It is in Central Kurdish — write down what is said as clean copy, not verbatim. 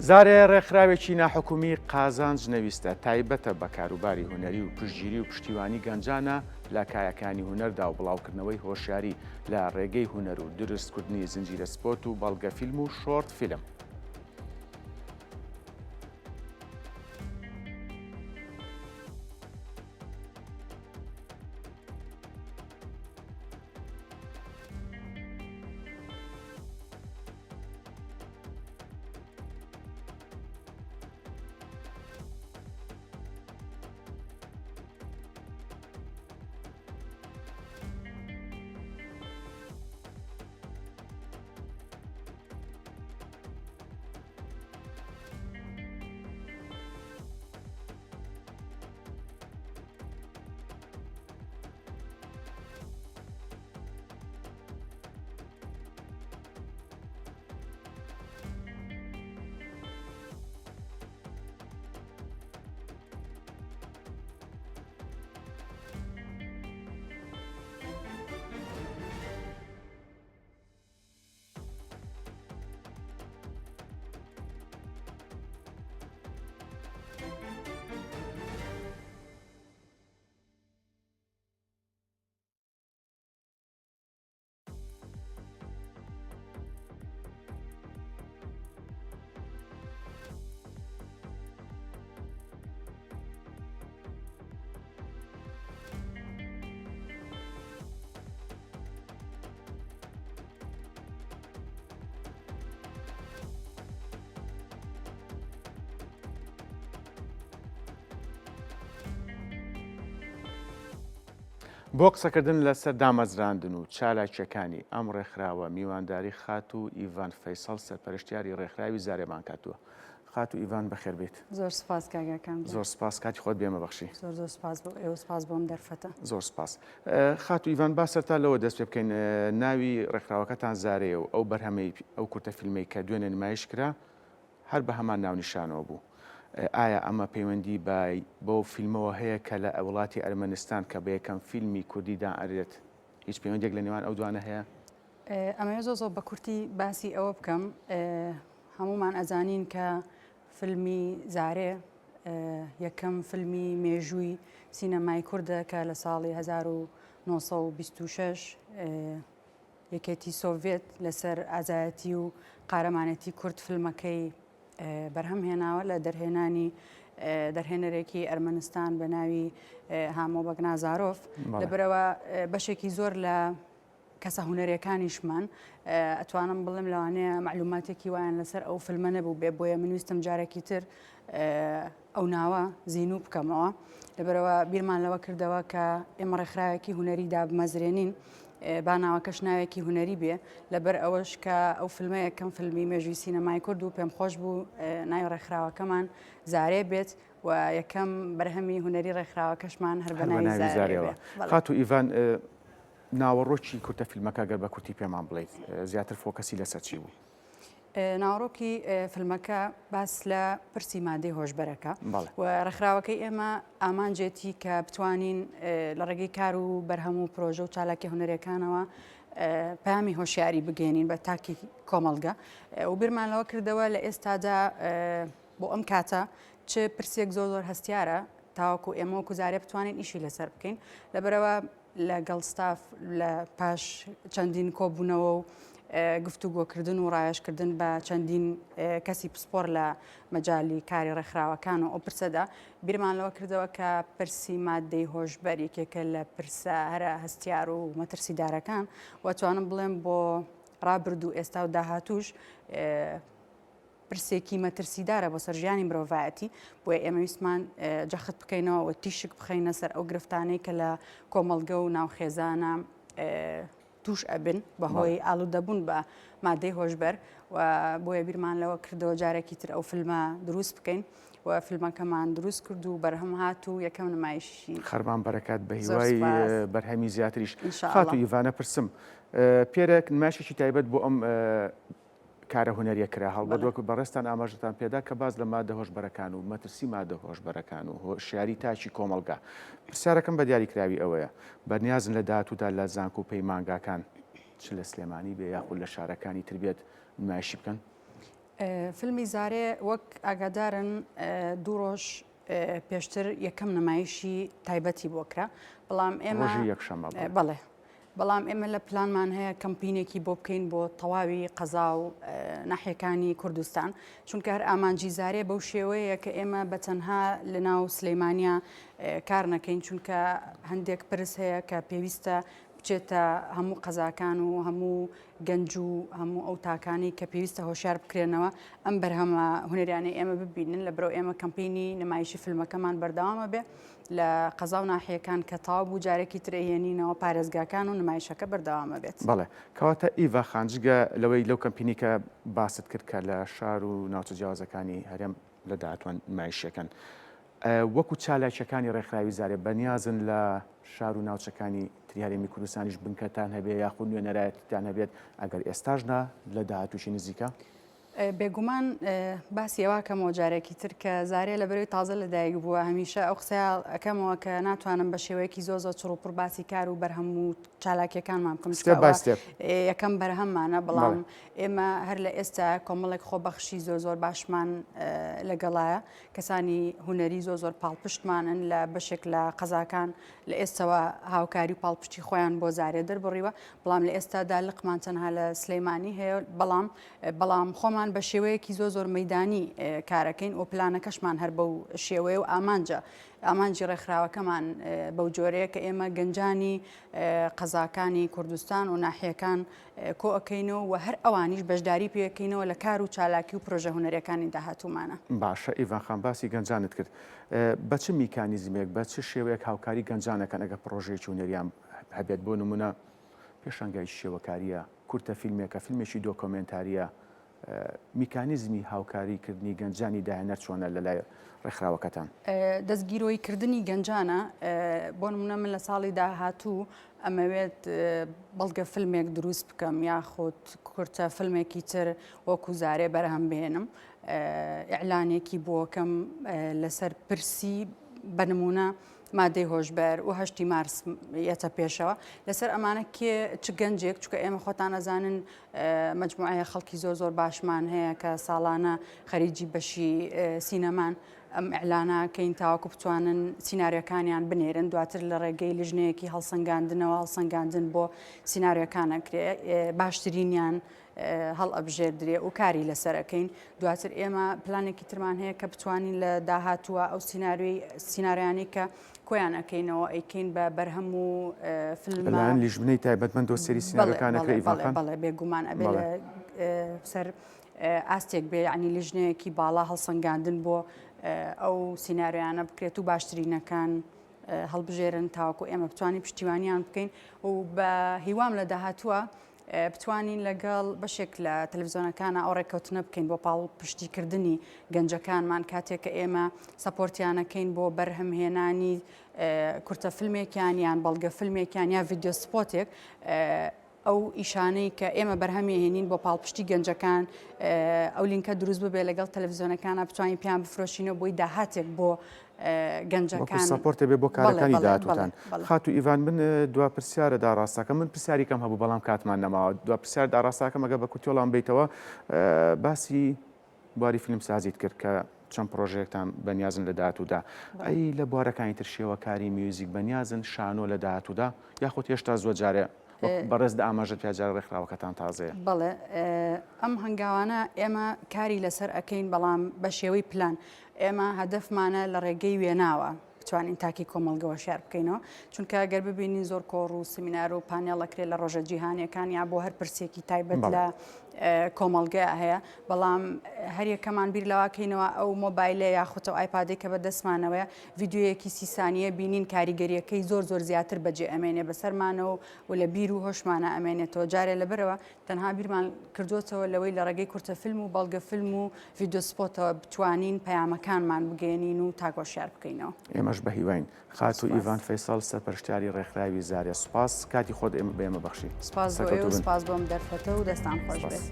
زارێ ڕێکخراوێکی ناحکومی قازانج نەویستە، تایبەتە بە کاروباری هونەری و پشتگیری و پشتیوانی گەنجانە لە کایەکانی هونەردا و بڵاوکردنەوەی هۆشیاری لە ڕێگەی هونەر و دروستکردنی زنجیرە سپۆت و بەڵگە فیلم و شۆرت فیلم. بۆ قسەکردن لەسەر دامەزراندن و چالاکییەکانی ئەم ڕێکخراوە میوانداری خاتوو ئیڤان فەیسەڵ سەرپەرشتیاری ڕێکخراوی زارێمان کردووە. خاتوو ئیڤان بەخێر بێیت. زۆر سپاس کاک ئاکام گیان. زۆر سپاس کاتی خۆت بێمە بەخشی. زۆر زۆر سپاس بۆ ئێوە سپاس بۆ ئەم دەرفەتە. زۆر سپاس. خاتوو ئیڤان با سەرتا لەوە دەست پێ بکەین ناوی ڕێکخراوەکەتان زارێیە و ئەو بەرهەمەی ئەو کورتە فیلمەی کە دوێنێ نمایش کرا هەر بە هەمان ناونیشانەوە بوو. ئایا ئەمە پەیوەندی بە بەو فیلمەوە هەیە کە لە وڵاتی ئەرمەنستان کە بە یەکەم فیلمی کوردی دائەنرێت؟ هیچ پەیوەندیەک لە نێوان ئەو دوانە هەیە؟ ئەمەوێ زۆر زۆر بە کورتی باسی ئەوە بکەم. هەموومان ئەزانین کە فیلمی زارێ یەکەم فیلمی مێژووی سینەمای کوردە کە لە ساڵی 1926 یەکێتی سۆڤێت لەسەر ئازایەتی و قارەمانێتی کورد فیلمەکەی بەرهەم هێناوە لە دەرهێنانی دەرهێنەرێکی ئەرمەنستان بە ناوی هامۆ بەگنازارۆف لەبەرەوە بەشێکی زۆر لە کەسە هونەریەکانیشمان ئەتوانم بڵێم لەوانەیە مەعلوماتێکی وایان لەسەر ئەو فیلمە نەبوو بێ بۆیە من ویستم جارێکی تر ئەو ناوە زینوو بکەمەوە لەبەرەوە بیرمان لەوە کردەوە کە ئێمە ڕێکخراوێکی هونەری دابمەزرێنین با ناوەکەش ناوێکی هونەری بێ لەبەر ئەوەش کە ئەو فیلمە یەکەم فیلمی مێژووی سینەمای کورد و پێم خۆش بوو ناوی ڕێکخراوەکەمان زارێ بێت و یەکەم بەرهەمی هونەری ڕێکخراوەکەشمان هەر بە ناوی زارێوە. خاتوو ئیڤان ناوەڕۆکی کورتە فیلمەکە گەر بە کورتی پێمان بڵێیت زیاتر focus ی لەسەر چی بوو؟ ناوەڕۆکی فیلمەکە باس لە پرسی مادەی هۆشبەرەکە و ڕێکخراوەکەی ئێمە ئامانجێتی کە بتوانین لە ڕێگەی کار و بەرهەم و پرۆژە و چالاکی هونەرەکانەوە پامی هۆشیاری بگەێنین بە تاکی کۆمەڵگە و بیرمان لەوە کردەوە لە ئێستادا بۆ ئەم کاتە چ پرسێک زۆر زۆر هەستیارە تاوەکو ئێمە وەکو زارێ بتوانین ئیشی لەسەر بکەین لەبەرەوە لەگەڵ ستاف لە پاش چەندین کۆبوونەوە و گفتوگۆکردن و ڕاوێژکردن بە چەندین کەسی پسپۆر لە مەجالی کاری ڕێکخراوەکان و ئەو پرسەدا بیرمان لەوە کردەوە کە پرسی مادەی هۆشبەر یەکێکە لە پرسە هەرە هەستیار و مەترسیدارەکان و توانم بڵێم بۆ ڕابردوو ئێستا و داهاتوش پرسێکی مەترسیدارە بۆ سەر ژیانی مرۆڤایەتی، بۆیە ئێمە ویستمان جەخت بکەینەوە و تیشک بخەینە سەر ئەو گرفتانەی کە لە کۆمەڵگە و ناو خێزانە توش ئەبن بەهۆی ئالوودەبوون بە مادەی هۆشبەر و بۆیە بیرمان لەوە کردەوە جارێکی تر ئەو فیلمە دروست بکەین و فیلمەکەمان دروست کرد و بەرهەم هات و یەکەم نمایشی خەرمان بەرەکات بە هیوای بەرهەمی زیاتریش خاتوو ئیڤانە پرسم پێرێک نمایشێکی تایبەت بۆ ئەم کارە هونەریە کرا، هەڵبەت وەک بەڕێزتان ئاماژەتان پێدا کە باس لە مادە هۆشبەرەکان و مەترسی مادە هۆشبەرەکان و هۆشیاری تاکی کۆمەڵگا. پرسیارەکەم بە دیاریکراوی ئەوەیە، بەنیازن لە داهاتوودا لە زانکۆ و پەیمانگاکان چ لە سلێمانی بێ یاخود لە شارەکانی تر بێت نمایشی بکەن؟ فیلمی زارێ وەک ئاگادارن دوو ڕۆژ پێشتر یەکەم نمایشی تایبەتی بۆ کرا بەڵام ئێمە ڕۆژی یەکشەممە بوو. بەڵێ بەڵام ئێمە لە پلانمان هەیە کەمپینێکی بۆ بکەین بۆ تەواوی قەزا و ناحیەکانی کوردستان چونکە هەر ئامانجی زارێ بەو شێوەیە کە ئێمە بە تەنها لە ناو سلەیمانیا کار نەکەین چونکە هەندێک پرس هەیە کە پێویستە بچێتە هەموو قەزاکان و هەموو گەنج و هەموو ئەو تاکانەی کە پێویستە هۆشیار بکرێنەوە ئەم بەرهەمە هونەریانەی ئێمە ببینن لە برەو ئێمە کەمپینی نمایشی فیلمەکەمان بەردەوامە بێ لە قەزا و ناحیەکان کە تەواو بوو جارێکی تر ئەیهێنینەوە پارێزگاکان و نمایشەکە بەردەوامە بێت. بەڵێ کەواتە ئیڤا خان جگە لەوەی لەو کەمپینی کە باست کرد کە لە شار و ناوچە جیاوازەکانی هەرێم لە داهاتوان نمایشیەکەن وەکو چالاکیەکانی ڕێکخراوی زارێ بەنیازن لە شار و ناوچەکانی تری هەرێمی کوردستانیش بنکەتان هەبێ یاخود نوێنەرایەتیتان هەبێت ئەگەر ئێستاش نا لە داهاتووشی نزیکە؟ بێگومان باسی ئەوە کەمەوە جارێکی تر کە زارێ لە بەرەوەی تازە لەدایک بووە هەمیشە ئەو قسەیە ئەکەمەوە کە ناتوانم بە شێوەیەکی زۆر زۆر چڕ و پڕ باسی کار و بەرهەم و چالاکیەکانمان بکەم step by step یەکەم بەرهەممانە بەڵام ئێمە هەر لە ئێستا کۆمەڵێک خۆبەخشی زۆر زۆر باشمان لەگەڵایە کەسانی هونەری زۆر زۆر پاڵپشتمانن لە بەشێک لە قەزاکان لە ئێستەوە هاوکاری و پاڵپشتی خۆیان بۆ زارێ دەربڕیوە بەڵام لە ئێستادا لقمان تەنها لە سلەیمانی هەیە بەڵام بەڵام خۆمان بە شێوەیەکی زۆر زۆر مەدانی کارەکەین و پلانەکەشمان هەر بەو شێوەیە و ئامانجە ئامانجی ڕێکخراوەکەمان بەو جۆرەیە کە ئێمە گەنجانی قەزاکانی کوردستان و ناحیەکان کۆ ئەکەینەوە و هەر ئەوانیش بەشداری پێکەینەوە لە کار و چالاکی و پرۆژە هونەریەکانی داهاتوومانە. باشە ئیڤان خان باسی گەنجانت کرد بە چ میکانیزمێک بە چ شێوەیەک هاوکاری گەنجان ئەکەن ئەگەر پرۆژەیەکی هونەریان هەبێت بۆ نمونە پێشانگای شێوەکاریە کورتە فیلمێکە فیلمێکی دۆکۆمێنتاریە میکانیزمی هاوکاری کردنی گەنجانی داهێنەر چۆنە لە لای ڕێکخراوەکەتان؟ دەستگیرۆیی کردنی گەنجانە، بۆ نمونە من لە ساڵی داهاتوو ئەمەوێت بەڵگە فیلمێک دروست بکەم یاخود کورتە فیلمێکی تر وەکو زارێ بەرهەم بهێنم ئیعلانێکی بۆکەم لەسەر پرسی بە نمونە مادەی هۆشبەر و هەشتی مارس یەتە پێشەوە لەسەر ئەمانە کێ چ گەنجێک چکە ئێمە خۆتان ئەزانن مجموعەیە خەڵکی زۆر زۆر باشمان هەیە کە ساڵانە خەریجی بەشی سینەمان ئەم ئیعلانە کەین تاوەکو بتوانن سیناریۆکانیان بنێرن دواتر لە ڕێگەی لیژنەیەکی هەڵسەنگاندنەوە هەڵسەنگاندن بۆ سیناریۆکان ئەکرێ باشترینیان هەڵئەبژێردرێ و کاری لەسەر ئەکەین دواتر ئێمە پلانێکی ترمان هەیە کە بتوانین لە داهاتووە ئەو سیناریۆی سیناریۆیانەی کە کۆیان ئەکەینەوە ئەیکەین بە بەرهەم و فیلم لەلایەن لیژنەی تایبەتمەندەوە سەیری سیناریۆکان ئەکرێ ئیڤان خان؟ بەڵێ بێگومان ئەبێ لە سەر ئاستێک بێ یعنی لیژنەیەکی باڵا هەڵسەنگاندن بۆ ئەو سیناریۆیانە بکرێت و باشترینەکان هەڵبژێرن تاوەکو ئێمە بتوانین پشتیوانیان بکەین و بە هیوام لە داهاتووە بتوانین لەگەڵ بەشێک لە تەلەڤزیۆنەکانە ئەو ڕێککەوتنە بکەین بۆ پاڵپشتیکردنی گەنجەکانمان کاتێک کە ئێمە support یانەکەین بۆ بەرهەمهێنانی کورتە فیلمێکیان یان بەڵگە فیلمێکیان یا ڤیدیۆ spot ێک ئەو ئیشانەی کە ئێمە بەرهەمی هێنین بۆ پاڵپشتی گەنجەکان ئەو لینکە دروست ببێ لەگەڵ تەلەڤزیۆنەکانە بتوانین پێیان بفرۆشینەوە بۆی داهاتێک بۆ گەنجەکان support ێ بێ بۆ کارەکانی داهاتووتان. خاتوو ئیڤان من دوا پرسیارە داڕاستەکەم من پرسیاری کەم هەبوو بەڵام کاتمان نەماوە دوا پرسیار داڕاستەکەم ئەگەر بە کورتی وەڵام بیتەوە باسی بواری فیلمسازیت کرد کە چەند پرۆژەیەکتان بەنیازن لە داهاتوودا ئەی لە بوارەکانی تر شێوەکاری میوزیک بەنیازن شانۆ لە داهاتوودا یاخود هێشتا زۆر جارێ بەڕێز ئاماژەت پیا جارە ڕێکخراوەکەتان تازەیە؟ بەڵێ ئەم هەنگاوانە ئێمە کاری لەسەر ئەکەین بەڵام بە شێوەی پلان ئێمە هەدەفمانە لە ڕێگەی وێناوە بتوانین تاکی کۆمەڵگە هۆشیار بکەینەوە چونکە گەر ببینین زۆر کۆڕ و سمینار و پانێڵ ئەکرێت لە ڕۆژە جیهانیەکان یا بۆ هەر پرسێکی تایبەت لە کۆمەڵگە هەیە بەڵام هەریەکەمان بیر لەواکەینەوە ئەو مۆبایلە یاخود ئەو ئایپادێک کە بە دەستمانەوەیە ڤیدیۆیەکی سی سانیە بینین کاریگەریەکەی زۆر زۆر زیاتر بەجێ ئەمێنێ بەسەرمانەوە و لە بیر و هۆشمانە ئەمێنێتەوە جارێ لەبەرەوە تەنها بیرمان کردووەتەوە لەوەی لە ڕێگەی کورتە فیلم و بەڵگە فیلم و ڤیدیۆ spot ەوە بتوانین پەیامەکانمان بگەیەنین و تاک هۆشیار بکەینەوە. ئێمەش بەهیواین. خاتوو ئیڤان فەیسەڵ سەرپەرشتیاری ڕێکخراوی زارێ سوپاس کاتی خۆت بە ئێمە بەخشی. سوپاس بۆ ئێوە و سوپاس بۆ ئەم دەرفەتە و دەستان خۆش بێت.